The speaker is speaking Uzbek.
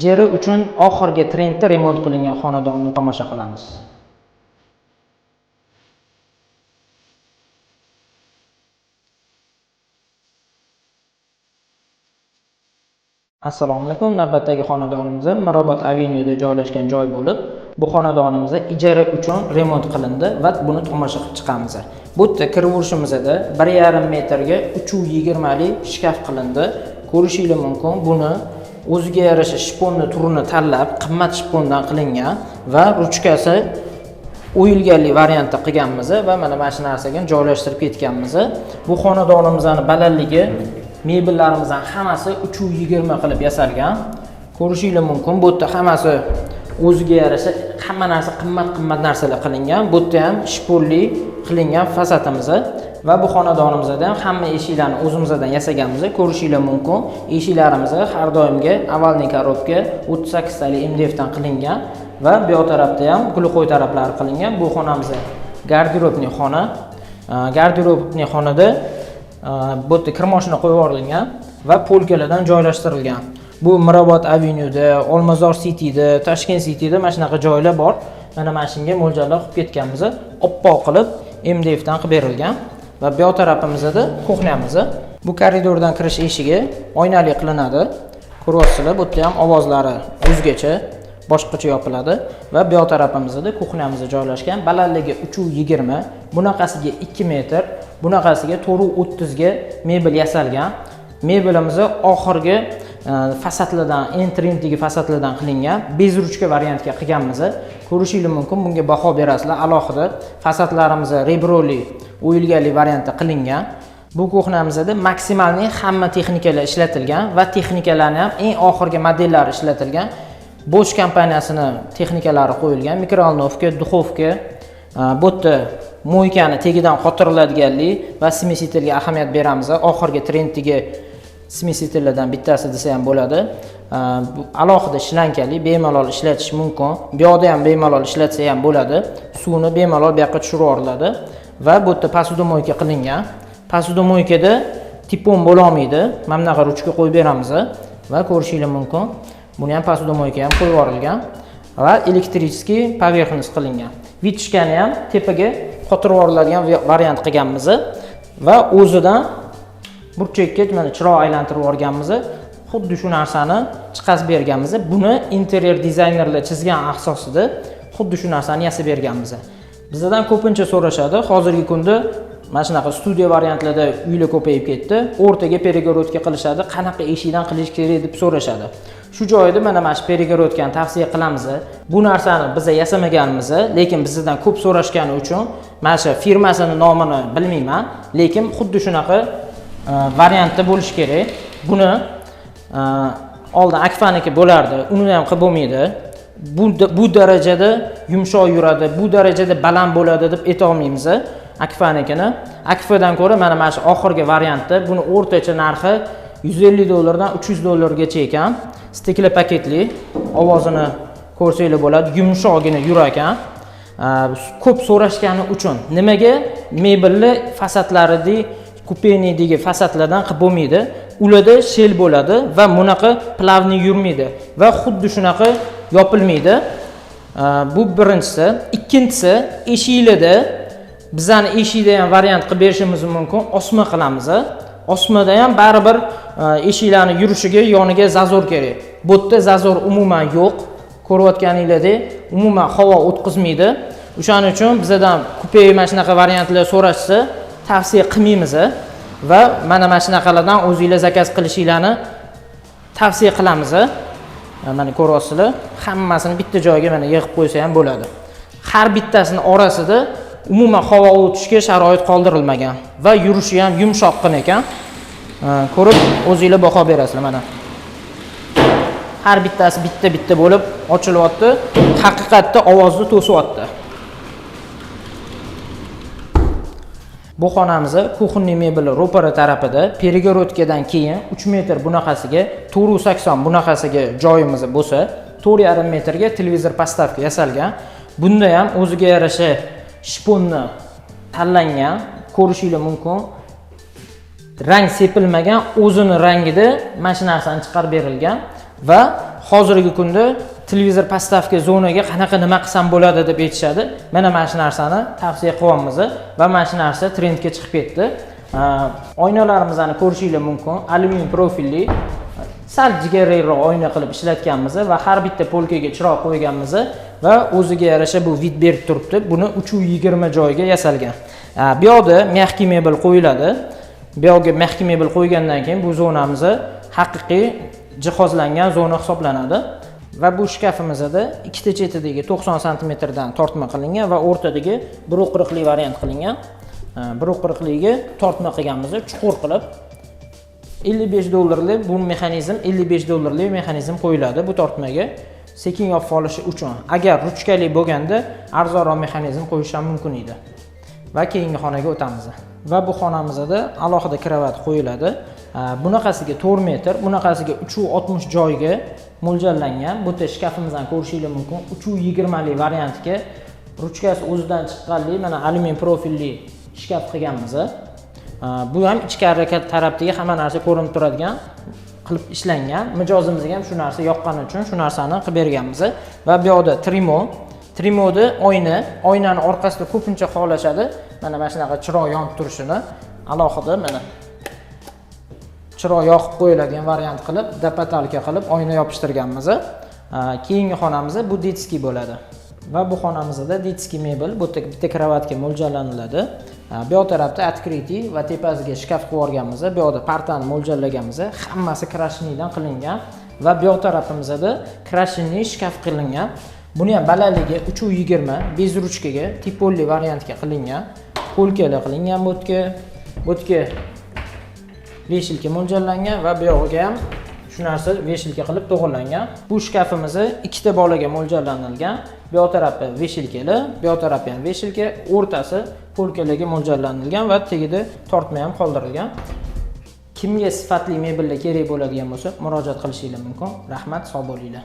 Ijara uchun oxirgi trendda remont qilingan xonadonni tomosha qilamiz. Assalomu alaykum. Navbatdagi xonadonimiz Mirobod avenyuda joylashgan joy bo'lib, bu xonadonimiz ijara uchun remont qilindi va buni tomosha qilib chiqamiz. Bu yerda kiraverishimizda 1,5 metrga 3,20 lik shkaf qilindi. Ko'rishingiz mumkin, buni o'ziga yarasha shponni turini tanlab, qimmat shpondan qilingan va ruchkasi o'yilganli variantda qilganmiz va mana shu narsaga joylashtirib ketganmiz. Bu xonadonimizning balandligi, mebellarimizning hammasi 3,20 qilib yasalgan. Ko'rishingiz mumkin, bu yerda hammasi o'ziga yarasha hamma narsa qimmat-qimmat narsalar qilingan. Bu yerda ham shponli qilingan fasadimiz va bu xonadonimizda ham hamma eshiklarni o'zimizdan yasaganmiz. Ko'rishingiz mumkin, eshiklarimiz har doimgi avalniy korobka 38 talik MDF dan qilingan va bu yoq tarafda ham gulxo'y taraflari qilingan. Bu xonamiz garderobli xona. Garderobli xonada bu yerda kir mashina qo'yib yuborilgan va polkalardan joylashtirilgan. Bu Mirobod avenyuda, Olmazor Cityda, Tashkent Cityda mana shunaqa joylar bor. Mana shunga mo'ljallab qilib ketganmiz. Oppoq qilib MDF dan qilib berilgan va bu yoq tarafimizda kuxnyamiz. Bu koridordan kirish eshigi oynali qilinadi. Ko'ryapsizlar, bu yerda ham ovozlari o'zgacha, boshqacha yopiladi va bu yoq tarafimizda kuxnyamiz joylashgan. Balandligi 3,20, bunaqasiga 2 metr, bunaqasiga 4,30 ga mebel yasalgan. Mebelimiz oxirgi fasadlardan, eng trenddagi fasadlardan qilingan, bez ruchka variantga qilganmiz. Ko'rishingiz mumkin, bunga baho berasizlar alohida. Fasadlarimiz rebroli, o'yilganli variantda qilingan. Bu kuxnyamizda maksimalniy hamma texnikalar ishlatilgan va texnikalarni ham eng oxirgi modellari ishlatilgan. Bosch kompaniyasini texnikalari qo'yilgan, mikrovolnovka, duxovka, bu yerda moykani tagidan qotiriladiganlik va smesitelga ahamiyat beramiz. Oxirgi trenddagi smesitellardan bittasi desa ham bo'ladi. Bu alohida shlankali, bemalol ishlatish mumkin. Bu yoqda ham bemalol ishlatsa ham bo'ladi. Suvni bemalol bu yoqqa tushirib yuboriladi va bu yerda posudomoyka qilingan. Posudomoykada tipon bo'la olmaydi. Mana bunaqa ruchka qo'yib beramiz va ko'rishingiz mumkin. Buni ham posudomoyka ham qo'yib yuborilgan va elektricheskiy поверхность qilingan. Vitishkani ham tepaga qotirib yuboriladigan variant qilganmiz va o'zidan burchakka mana chiroq aylantirib yuborganmiz. Xuddi shu narsani chiqazib berganmiz. Buni interyer dizaynerlar chizgan asosida xuddi shu narsani yasab berganmiz. Bizdan ko'pincha so'rashadi. Hozirgi kunda mana shunaqa studiya variantlarda uylar ko'payib ketdi. O'rtaga peregorodka qilishadi, qanaqa eshikdan qilish kerak deb so'rashadi. Shu joyda mana shu peregorodkani tavsiya qilamiz. Bu narsani biz yasamaganmiz, lekin bizdan ko'p so'rashgani uchun mana shu firmasini nomini bilmayman, lekin xuddi shunaqa variantda bo'lishi kerak. Buni oldin Akfaniki bo'lardi, uni ham qilib bo'lmaydi. Bu darajada yumshoq yuradi, bu darajada baland bo'ladi deb ayta olmaymiz Akfanikini. Akfadan ko'ra mana shu oxirgi variantda buni o'rtacha narxi 150 dollardan 300 dollargacha ekan. Stekla paketli, ovozini ko'rsanglar bo'ladi, yumshoqgina yurar ekan. Ko'p so'rashgani uchun nimaga mebelli fasadlaridagi kupenidagi fasadlardan qilib bo'lmaydi. Ularda shel bo'ladi va bunaqa plavniy yurmaydi va xuddi shunaqa yopilmaydi. Bu birinchisi. Ikkinchisi, eshiklarda bizani eshikda ham variant qilib berishimiz mumkin. Osma qilamiz. Osmada ham baribir eshiklarni yurishiga yoniga zazor kerak. Bu yerda zazor umuman yo'q. Ko'rayotganinglardek umuman havo o'tkazmaydi. O'shaning uchun bizdan kupe mana shunaqa variantlar so'rashsa tavsiya qilmaymiz va mana shunaqalardan o'zinglar zakaz qilishinglarni tavsiya qilamiz. Mana ko'ryapsizlar, hammasini bitta joyga mana yig'ib qo'ysa ham bo'ladi. Har bittasini orasida umuman havo o'tishga sharoit qoldirilmagan va yurishi ham yumshoqqina ekan. Ko'rib o'zinglar baho berasizlar mana. Har bittasi bitta-bitta bo'lib ochilyapti. Haqiqatda ovozni to'syapti. Bu xonamiz kuxonniy mebeli ro'para tarafida peregorodkadan keyin 3 metr bunaqasiga, 480 bunaqasiga joyimiz bo'lsa, 4,5 metrga televizor postavka yasalgan. Bunda ham o'ziga yarasha shponni tanlangan, ko'rishingiz mumkin. Rang sepilmagan, o'zini rangida mana shu narsani chiqarib berilgan va Hozirgi kunda televizor подставка zonaga qanaqa nima qilsam bo'ladi deb aytishadi. Mana shu narsani tavsiya qilyapmiz va mana shu narsa trendga chiqib ketdi. Oynalarimizni ko'rishinglar mumkin. Alyumin profilli, sal jigarrangroq oyna qilib ishlatganmiz va har bitta polkaga chiroq qo'yganmiz va o'ziga yarasha bu вид berib turibdi. Buni 3,20 joyga yasalgan. Bu yoqda мягкий mebel qo'yiladi. Bu yoqga мягкий mebel qo'ygandan keyin bu zonamiz haqiqiy jihozlangan zona hisoblanadi. Va bu shkafimizda ikkita chetidagi 90 santimetrdan tortma qilingan va o'rtadagi 1,40 lik variant qilingan. 1,40 ligiga tortma qilganmiz, chuqur qilib. 55 dollarlik bu mexanizm, 55 dollarlik mexanizm qo'yiladi bu tortmaga, sekin yopib olishi uchun. Agar ruchkali bo'lganda, arzonroq mexanizm qo'yish ham mumkin edi. Va keyingi xonaga o'tamiz. Va bu xonamizda alohida kravat qo'yiladi. Bunaqasiga 4 metr, bunaqasiga 3,60 joyga mo'ljallangan. Bu yerda shkafimizdan ko'rishinglar mumkin. 3,20 lik variantga ruchkasi o'zidan chiqqanlik, mana, alyumin profilli shkaf qilganmiz. Bu ham ichkari tarafdagi hamma narsa ko'rinib turadigan qilib ishlangan. Mijozimizga ham shu narsa yoqqani uchun shu narsani qilib berganmiz. Va bu yoqda trimo, trimoda oyna, oynani orqasida ko'pincha xohlashadi. Mana shunaqa chiroq yonib turishini, alohida mana chiroq yoqib qo'yiladigan variant qilib, до потолка qilib oyna yopishtirganmiz. Keyingi xonamiz bu детский bo'ladi. Va bu xonamizda детский mebel, bu yerda bitta kravatga mo'ljallaniladi. Bu yoq tarafda открытый va tepasiga shkaf qo'yib yuborganmiz. Bu yoqda partani mo'ljallaganmiz. Hammasi крашеный dan qilingan va bu yoq tarafimizda крашеный shkaf qilingan. Buni ham balandligi 3,20, без ruchkaga, типоль li variantga qilingan. Polkalar qilingan bu yerga. Bu yerga вешалка mo'ljallangan va bu yog'iga ham shu narsa вешалка qilib to'g'irlangan. Bu shkafimizni ikkita bolaga mo'ljallanilgan. Bu yoq tarafi вешалка li, bu yoq tarafi ham вешалка, o'rtasi polkalarga mo'ljallanilgan va tagida tortma ham qoldirilgan. Kimga sifatli mebellar kerak bo'ladigan bo'lsa, murojaat qilishinglar mumkin. Rahmat, sog' bo'linglar.